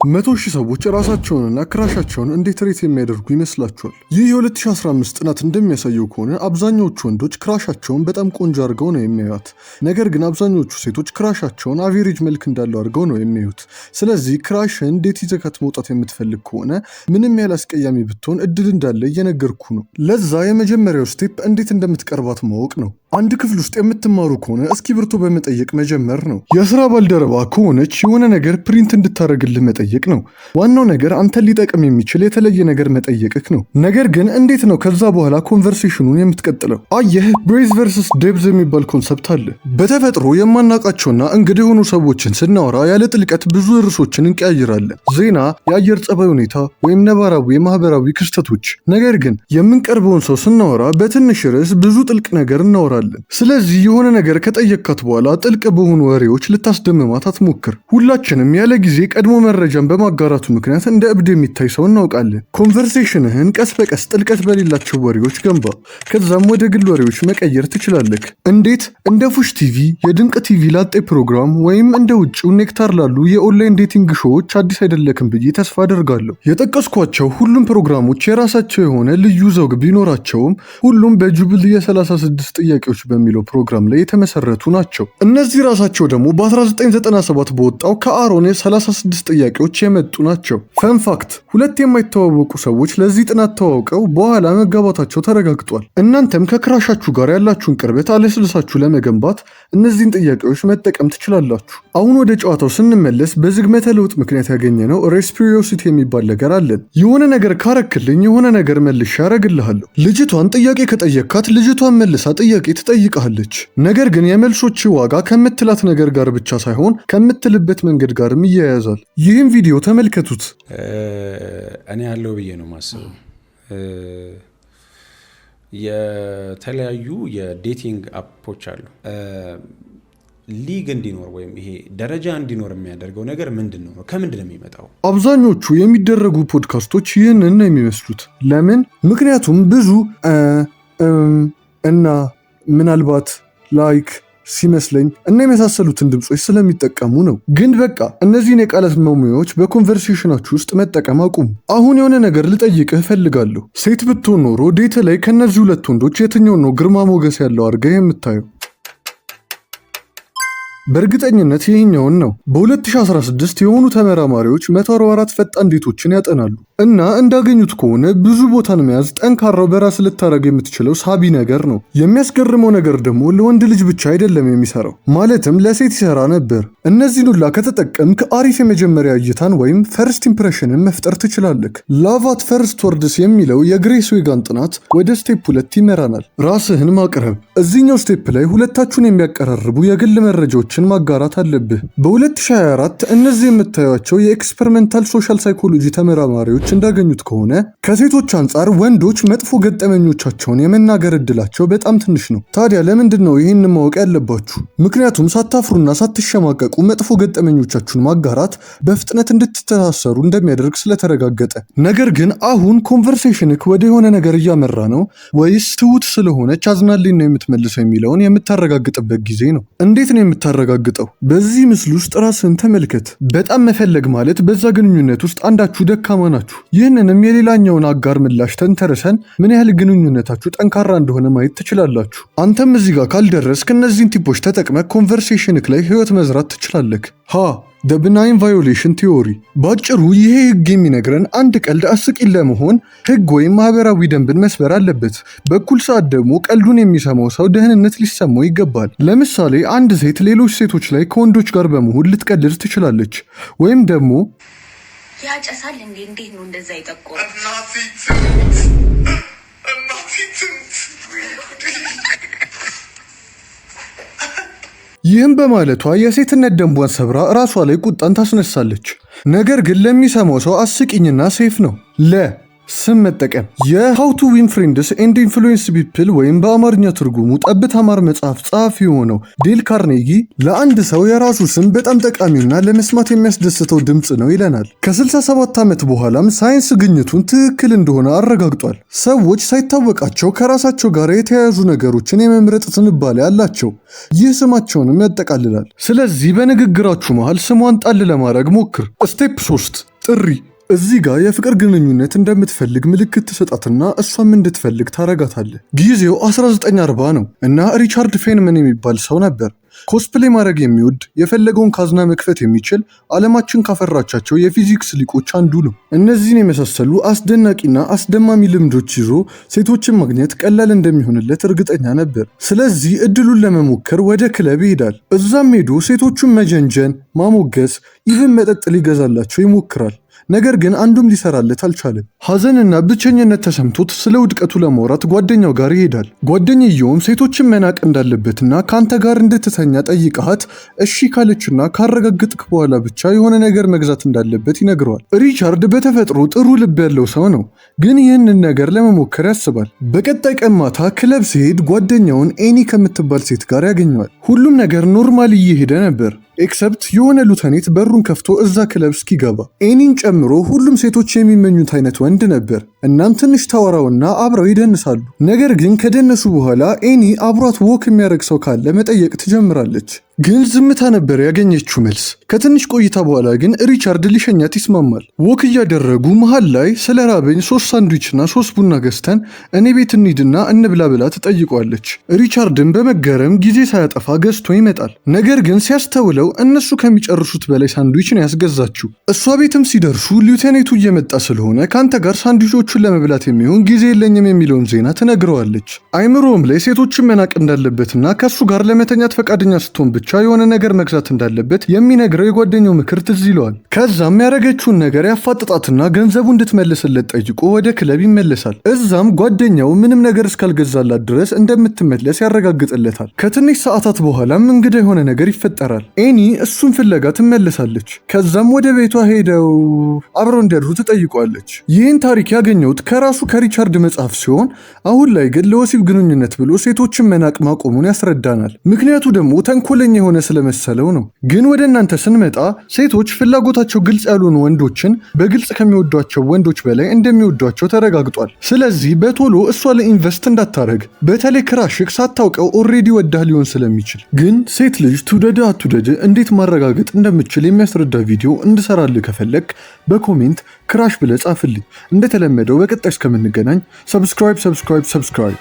100,000 ሰዎች ራሳቸውንና crush ኣቸውን እንዴት rate የሚያደርጉ ይመስላችኋል? ይህ የ2015 ጥናት እንደሚያሳየው ከሆነ አብዛኛዎቹ ወንዶች crush ኣቸውን በጣም ቆንጆ አድርገው ነው የሚያዩት። ነገር ግን አብዛኛዎቹ ሴቶች crush ኣቸውን average መልክ እንዳለው አድርገው ነው የሚያዩት። ስለዚህ crush ን date ይዘካት መውጣት የምትፈልግ ከሆነ ምንም ያህል አስቀያሚ ብትሆን እድል እንዳለ እየነገርኩ ነው። ለዛ የመጀመሪያው step እንዴት እንደምትቀርባት ማወቅ ነው። አንድ ክፍል ውስጥ የምትማሩ ከሆነ እስክሪብቶ በመጠየቅ መጀመር ነው። የስራ ባልደረባ ከሆነች የሆነ ነገር print እንድታደርግልህ መጠየቅ ነው። ዋናው ነገር አንተን ሊጠቅም የሚችል የተለየ ነገር መጠየቅህ ነው። ነገር ግን እንዴት ነው ከዛ በኋላ conversation ኑን የምትቀጥለው? አየህ፣ breadth versus depth የሚባል concept አለ። በተፈጥሮ የማናውቃቸውና እንግዳ የሆኑ ሰዎችን ስናወራ ያለ ጥልቀት ብዙ ርዕሶችን እንቀያይራለን። ዜና፣ የአየር ጸባይ ሁኔታ ወይም ነባራዊ የማህበራዊ ክስተቶች። ነገር ግን የምንቀርበውን ሰው ስናወራ በትንሽ ርዕስ ብዙ ጥልቅ ነገር እናወራለን። ስለዚህ የሆነ ነገር ከጠየካት በኋላ ጥልቅ በሆኑ ወሬዎች ልታስደምማት አትሞክር። ሁላችንም ያለ ጊዜ ቀድሞ መረጃን በማጋራቱ ምክንያት እንደ እብድ የሚታይ ሰው እናውቃለን። Conversation ህን ቀስ በቀስ ጥልቀት በሌላቸው ወሬዎች ገንባ። ከዛም ወደ ግል ወሬዎች መቀየር ትችላለህ። እንዴት? እንደ ፉሽ ቲቪ፣ የድንቅ ቲቪ ላጤ ፕሮግራም ወይም እንደ ውጭው ኔክታር ላሉ የ online dating show ዎች አዲስ አይደለክም ብዬ ተስፋ አደርጋለሁ። የጠቀስኳቸው ሁሉም ፕሮግራሞች የራሳቸው የሆነ ልዩ ዘውግ ቢኖራቸውም ሁሉም በጁብል የ36 ጥያቄዎች በሚለው ፕሮግራም ላይ የተመሰረቱ ናቸው። እነዚህ ራሳቸው ደግሞ በ1997 በወጣው ከአሮን የ36 ጥያቄዎች የመጡ ናቸው። Fun fact፣ ሁለት የማይተዋወቁ ሰዎች ለዚህ ጥናት ተዋውቀው በኋላ መጋባታቸው ተረጋግጧል። እናንተም ከ crush ኣችሁ ጋር ያላችሁን ቅርበት አለስልሳችሁ ለመገንባት እነዚህን ጥያቄዎች መጠቀም ትችላላችሁ። አሁን ወደ ጨዋታው ስንመለስ በዝግመተ ለውጥ ምክንያት ያገኘነው reciprocity የሚባል ነገር አለን። የሆነ ነገር ካረክልኝ የሆነ ነገር መልሼ አረግልሃለሁ። ልጅቷን ጥያቄ ከጠየካት ልጅቷን መልሳ ጥያቄ ትጠይቅሃለች። ነገር ግን የመልሶች ዋጋ ከምትላት ነገር ጋር ብቻ ሳይሆን ከምትልበት መንገድ ጋርም ይያያዛል። ይህም ቪዲዮ ተመልከቱት። እኔ ያለው ብዬ ነው የማስበው። የተለያዩ የ dating app ኦች አሉ። ሊግ እንዲኖር ወይም ይሄ ደረጃ እንዲኖር የሚያደርገው ነገር ምንድን ነው? ከምንድን ነው የሚመጣው? አብዛኞቹ የሚደረጉ ፖድካስቶች ይህንን ነው የሚመስሉት። ለምን? ምክንያቱም ብዙ እና ምናልባት፣ like፣ ሲመስለኝ እና የመሳሰሉትን ድምፆች ስለሚጠቀሙ ነው። ግን በቃ እነዚህን የቃላት መሙያዎች በ conversation ኣችሁ ውስጥ መጠቀም አቁሙ። አሁን የሆነ ነገር ልጠይቅህ እፈልጋለሁ። ሴት ብትሆን ኖሮ date ላይ ከእነዚህ ሁለት ወንዶች የትኛውን ነው ግርማ ሞገስ ያለው አድርገህ የምታየው? በእርግጠኝነት ይህኛውን ነው። በ2016 የሆኑ ተመራማሪዎች 144 ፈጣን date ኦችን ያጠናሉ እና እንዳገኙት ከሆነ ብዙ ቦታን መያዝ ጠንካራው በራስ ልታደርግ የምትችለው ሳቢ ነገር ነው። የሚያስገርመው ነገር ደግሞ ለወንድ ልጅ ብቻ አይደለም የሚሰራው፣ ማለትም ለሴት ይሰራ ነበር። እነዚህን ሁላ ከተጠቀምክ አሪፍ የመጀመሪያ እይታን ወይም first impression ን መፍጠር ትችላለህ። Love at first words የሚለው የግሬስ ዌጋን ጥናት ወደ step 2 ይመራናል። ራስህን ማቅረብ። እዚህኛው step ላይ ሁለታችሁን የሚያቀራርቡ የግል መረጃዎችን ማጋራት አለብህ። በ2024 እነዚህ የምታዩቸው የ experimental social psychology ተመራማሪዎች እንዳገኙት ከሆነ ከሴቶች አንጻር ወንዶች መጥፎ ገጠመኞቻቸውን የመናገር እድላቸው በጣም ትንሽ ነው። ታዲያ ለምንድን ነው ይህን ማወቅ ያለባችሁ? ምክንያቱም ሳታፍሩና ሳትሸማቀቁ መጥፎ ገጠመኞቻችሁን ማጋራት በፍጥነት እንድትተሳሰሩ እንደሚያደርግ ስለተረጋገጠ። ነገር ግን አሁን conversation ክ ወደ የሆነ ነገር እያመራ ነው ወይስ ትሁት ስለሆነች አዝናልኝ ነው የምትመልሰው የሚለውን የምታረጋግጥበት ጊዜ ነው። እንዴት ነው የምታረጋግጠው? በዚህ ምስል ውስጥ ራስህን ተመልከት። በጣም መፈለግ ማለት በዛ ግንኙነት ውስጥ አንዳችሁ ደካማ ናችሁ። ይህንንም የሌላኛውን አጋር ምላሽ ተንተርሰን ምን ያህል ግንኙነታችሁ ጠንካራ እንደሆነ ማየት ትችላላችሁ። አንተም እዚህ ጋር ካልደረስክ እነዚህን tip ኦች ተጠቅመህ conversation ክ ላይ ህይወት መዝራት ትችላለህ። ሀ the benign violation theory። ባጭሩ ይሄ ህግ የሚነግረን አንድ ቀልድ አስቂኝ ለመሆን ህግ ወይም ማህበራዊ ደንብን መስበር አለበት። በእኩል ሰዓት ደግሞ ቀልዱን የሚሰማው ሰው ደህንነት ሊሰማው ይገባል። ለምሳሌ አንድ ሴት ሌሎች ሴቶች ላይ ከወንዶች ጋር በመሆን ልትቀልድ ትችላለች። ወይም ደግሞ ያጨሳል እንዴ? እንዴት ነው እንደዛ የጠቆረው? እናቴ ትሙት፣ እናቴ ትሙት። ይህም በማለቷ የሴትነት ደንቧን ሰብራ ራሷ ላይ ቁጣን ታስነሳለች። ነገር ግን ለሚሰማው ሰው አስቂኝና safe ነው። ለ ስም መጠቀም። የ How to Win Friends and Influence People ወይም በአማርኛ ትርጉሙ ጠብታ ማር መጽሐፍ ጸሐፊ የሆነው ዴል ካርኔጊ ለአንድ ሰው የራሱ ስም በጣም ጠቃሚውና ለመስማት የሚያስደስተው ድምፅ ነው ይለናል። ከ67 ዓመት በኋላም ሳይንስ ግኝቱን ትክክል እንደሆነ አረጋግጧል። ሰዎች ሳይታወቃቸው ከራሳቸው ጋር የተያያዙ ነገሮችን የመምረጥ ዝንባሌ አላቸው። ይህ ስማቸውንም ያጠቃልላል። ስለዚህ በንግግራችሁ መሃል ስሟን ጣል ለማድረግ ሞክር። Step 3። ጥሪ። እዚህ ጋር የፍቅር ግንኙነት እንደምትፈልግ ምልክት ትሰጣትና እሷም እንድትፈልግ ታረጋታለህ። ጊዜው 1940 ነው እና ሪቻርድ ፌንመን የሚባል ሰው ነበር። Cosplay ማድረግ የሚወድ፣ የፈለገውን ካዝና መክፈት የሚችል፣ ዓለማችን ካፈራቻቸው የፊዚክስ ሊቆች አንዱ ነው። እነዚህን የመሳሰሉ አስደናቂና አስደማሚ ልምዶች ይዞ ሴቶችን ማግኘት ቀላል እንደሚሆንለት እርግጠኛ ነበር። ስለዚህ እድሉን ለመሞከር ወደ ክለብ ይሄዳል። እዛም ሄዶ ሴቶቹን መጀንጀን፣ ማሞገስ፣ even መጠጥ ሊገዛላቸው ይሞክራል። ነገር ግን አንዱም ሊሰራለት አልቻለም። ሐዘንና ብቸኝነት ተሰምቶት ስለ ውድቀቱ ለማውራት ጓደኛው ጋር ይሄዳል። ጓደኛውም ሴቶችን መናቅ እንዳለበትና ከአንተ ጋር እንድትተኛ ጠይቃት እሺ ካለችና ካረጋገጥክ በኋላ ብቻ የሆነ ነገር መግዛት እንዳለበት ይነግረዋል። ሪቻርድ በተፈጥሮ ጥሩ ልብ ያለው ሰው ነው፣ ግን ይህንን ነገር ለመሞከር ያስባል። በቀጣይ ቀን ማታ ክለብ ሲሄድ ጓደኛውን ኤኒ ከምትባል ሴት ጋር ያገኘዋል። ሁሉም ነገር normal እየሄደ ነበር፣ except የሆነ lieutenant በሩን ከፍቶ እዛ ክለብ እስኪገባ። ኤኒን ጨምሮ ሁሉም ሴቶች የሚመኙት አይነት ወንድ ነበር። እናም ትንሽ ታወራውና አብረው ይደንሳሉ። ነገር ግን ከደነሱ በኋላ ኤኒ አብሯት walk የሚያደርግ ሰው ካለ መጠየቅ ትጀምራለች። ግን ዝምታ ነበር ያገኘችው መልስ። ከትንሽ ቆይታ በኋላ ግን ሪቻርድ ሊሸኛት ይስማማል። Walk እያደረጉ መሃል ላይ ስለ ራበኝ ሶስት ሳንድዊችና ሶስት ቡና ገዝተን እኔ ቤት እንሂድና እንብላ ብላ ትጠይቀዋለች። ሪቻርድን በመገረም ጊዜ ሳያጠፋ ገዝቶ ይመጣል። ነገር ግን ሲያስተውለው እነሱ ከሚጨርሱት በላይ ሳንድዊች ነው ያስገዛችው። እሷ ቤትም ሲደርሱ lieutenant ኡ እየመጣ ስለሆነ ከአንተ ጋር ሳንድዊቾቹን ለመብላት የሚሆን ጊዜ የለኝም የሚለውን ዜና ትነግረዋለች። አይምሮም ላይ ሴቶችን መናቅ እንዳለበትና ከእሱ ጋር ለመተኛት ፈቃደኛ ስትሆን ብቻ የሆነ ነገር መግዛት እንዳለበት የሚነግረው የጓደኛው ምክር ትዝ ይለዋል። ከዛም ያደረገችውን ነገር ያፋጥጣትና ገንዘቡ እንድትመልስለት ጠይቆ ወደ ክለብ ይመለሳል። እዛም ጓደኛው ምንም ነገር እስካልገዛላት ድረስ እንደምትመለስ ያረጋግጥለታል። ከትንሽ ሰዓታት በኋላም እንግዳ የሆነ ነገር ይፈጠራል። ኤኒ እሱን ፍለጋ ትመለሳለች። ከዛም ወደ ቤቷ ሄደው አብረው እንዲያድሩ ትጠይቀዋለች። ይህን ታሪክ ያገኘሁት ከራሱ ከሪቻርድ መጽሐፍ ሲሆን አሁን ላይ ግን ለወሲብ ግንኙነት ብሎ ሴቶችን መናቅ ማቆሙን ያስረዳናል። ምክንያቱ ደግሞ ተንኮለኛ የሆነ ስለመሰለው ነው። ግን ወደ እናንተ ስንመጣ ሴቶች ፍላጎታቸው ግልጽ ያልሆኑ ወንዶችን በግልጽ ከሚወዷቸው ወንዶች በላይ እንደሚወዷቸው ተረጋግጧል። ስለዚህ በቶሎ እሷ ላይ invest እንዳታረግ፣ በተለይ crush ክ ሳታውቀው already ወዳህ ሊሆን ስለሚችል። ግን ሴት ልጅ ትውደድ አትውደድ እንዴት ማረጋገጥ እንደምችል የሚያስረዳ ቪዲዮ እንድሰራልህ ከፈለግ በ comment crush ብለህ ጻፍልኝ። እንደተለመደው በቀጣይ እስከምንገናኝ subscribe፣ subscribe፣ subscribe።